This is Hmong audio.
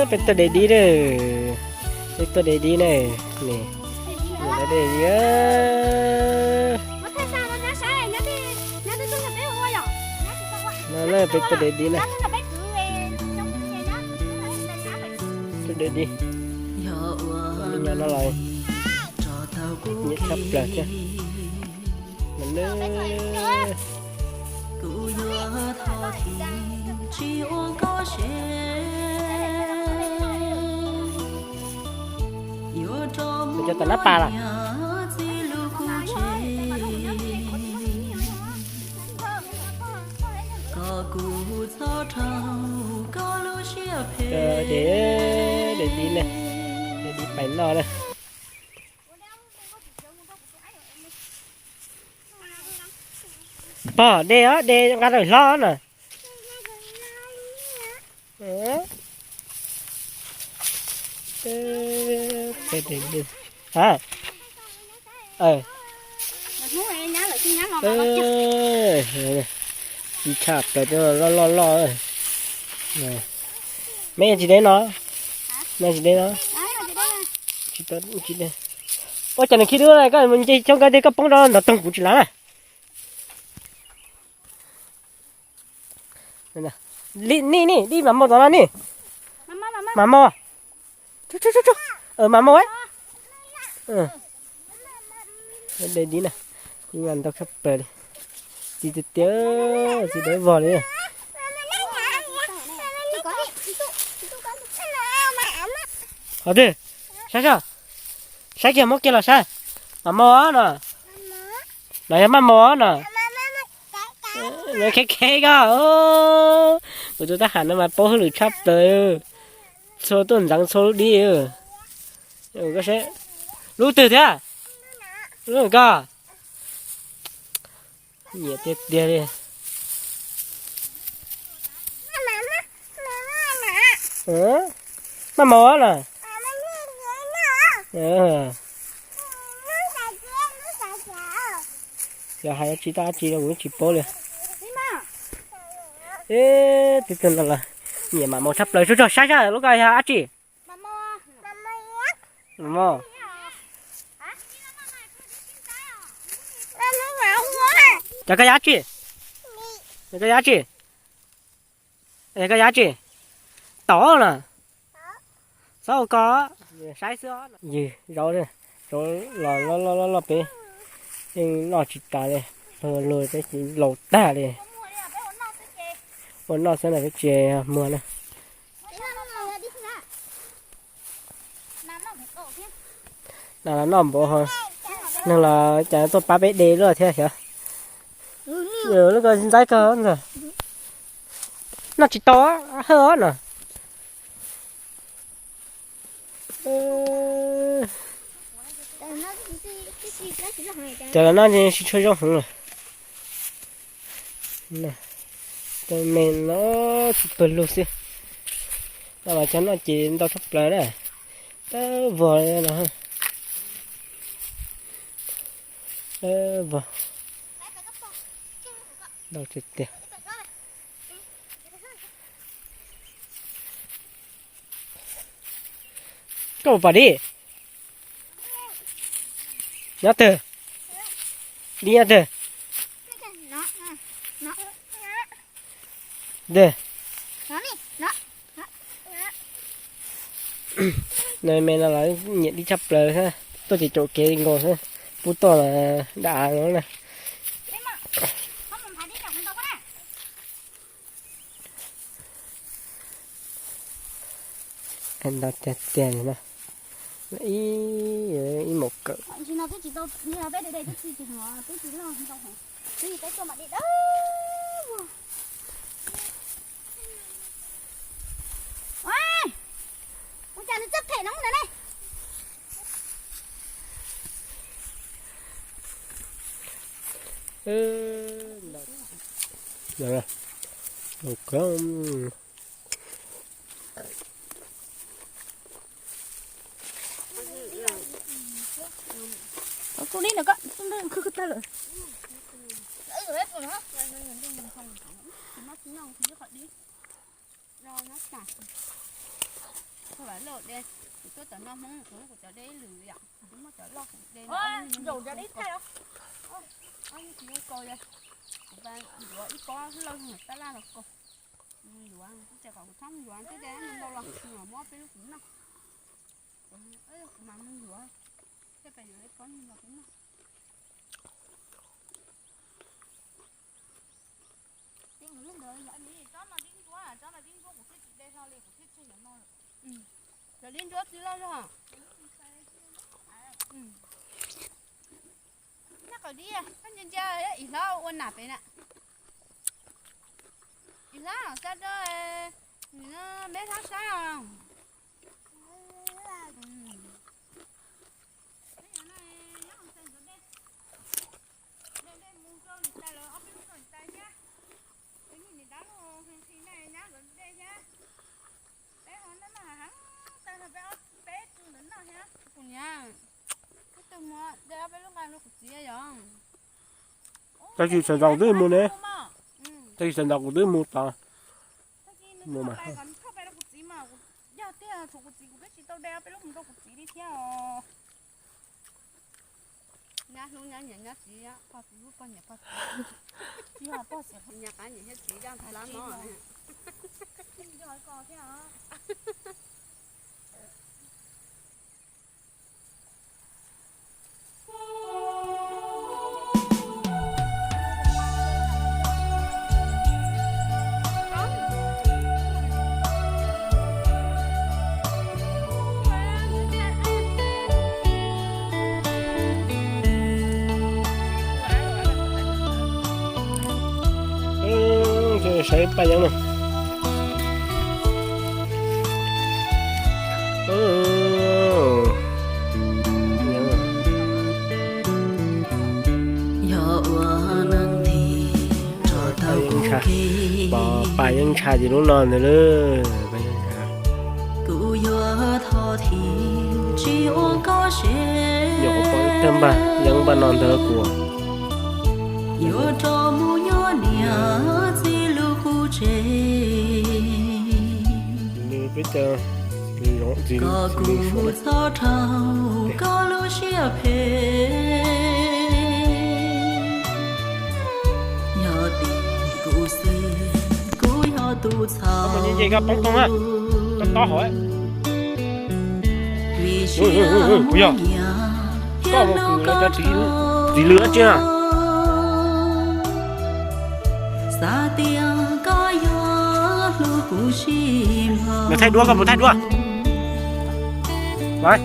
Peb tuaj de dib na, peb tuaj de dib na, ne, de dib. No na, peb tuaj de dib na. Tuaj de dib. No los nyiam tshaj plaws thiab. Cov tom nab pas los. De, de dib ne, de dib pais noj na. Pog, de os, de nqa tawm hlob na. Ci tshaj plaws, loj loj loj. Meb tsis de no, meb tsis de no. Ua cas nws khib dub na, koj mus nce xyoob koj tiag, koj poob rau ntawm toog kuv tsis lav na. Ni ni, dib mas mos tom no ni. Mas mos. Mas mos. De dib na, ib mas ntau tshaj plaws li. Txiv tiag tiag, txiv dawb vog li. Qhov twg? Saib saib, saib kiag, muab kiag los saib. Mas mos no. No yog maj mos no. Khev khev koj. Kuv tus tab ham no mas paub hauj lwm tshaj plaws. Txhua tuaj ntxeev txhua lub dib. Lub twg thiab? Lub koj. Nyiam tiag tiag li. Maj mos na. Yog hais dab tsi tau dab tsi los kuv tsis paub li. Ib tug no los nyiam mas mos tshaj plaws, tsuag tsuag saib saib lub ko yog dab tsi. Mos. Cov ko yog dab tsi? Ko yog dab tsi? Ko yog dab tsi? Taum na. Txhob ua ko, saib xwb. Ywg zaub, zaub los loj loj loj peb yeej noj tsis tas li, luag peb ces laus tag li. Ua noj xwb na, peb tsis muag na. Na los noj npaum, neeg los cas tuaj pab peb de luaj thiab xyov. Lub ko ntxaib kawg ntag. Noj tsis tau, hawj os no. Cov los noj tsis tshua zoo heev lawm. Tej me no tsis pawg lug xwb. Noj los cov noj ces ntau tshaj plaws na. Tawb vog li no. Tawb vog. Ntau tiag tiag. Koj ua pom dib? Nyob twg? Dib nyob twg? Twg? No me no los nyiam dib tshaj plaws xwb, tuaj ces caum kev nkaus xwb, pub toj los dam no na. Ntau tiag tiag li na. Ib, ib maum kawm. Lawm de, kuv tuaj tom no Hmoob kuv, kuv cov de ib lwm yom, kuv muaj cov loj kuv de. Ob tsis zoo kaus, kuv yuav ib pob loj tab laj los kaus. Yuav, kuv tseem kom kuv txhob mus yuav twb de ntau los muab peb lub kuv noj. Kuv mas mus yuav, thiaj pes yuav ib pob los peb noj. Tsob no tib ntsuab, tsob no tib ntsuab kuv twb tsis de hlo li, kuv thiaj tseg cov no lawm. Cov tib ntsuab txiv loj zog. Nyob qhov dib, koj ntsia ntsia ib hlob ua nam pem na. Ib hlob xa rau, neb hlob saib os. Kuv niam, koj tau muab de ob peb lub nqa rau kuv txiv yom. Tag kis sawv ntxov twb mus ne. Tag kis sawv ntxov kuv twb mus tod. Mus mas. Yog tiag, tshuav kuv txiv kuv twb tsis tau de ob peb lub mus rau kuv txiv li thiab os. Nyab hlub nyab nyiam nyab txiv, pog txiv hlub pog nyiam pog txiv. Nyab qab nyiam thiab txiv zaj ntxhais lab no. Saib paj yeeb no. Pom paj yeeb ntsha ces lub no ntag lawm. Nyuam qhuav pom ib tawg npag yeeb npaj no ntawd kuv. Peb caug zoo ntxiv li. Koj mus nce nce koj poob toog na, koj tob hauv. Kuv yog koj mus kws lawv cov txiv lwm tsiaj. Nws thaij duab, koj puas thaij duab? Lawv.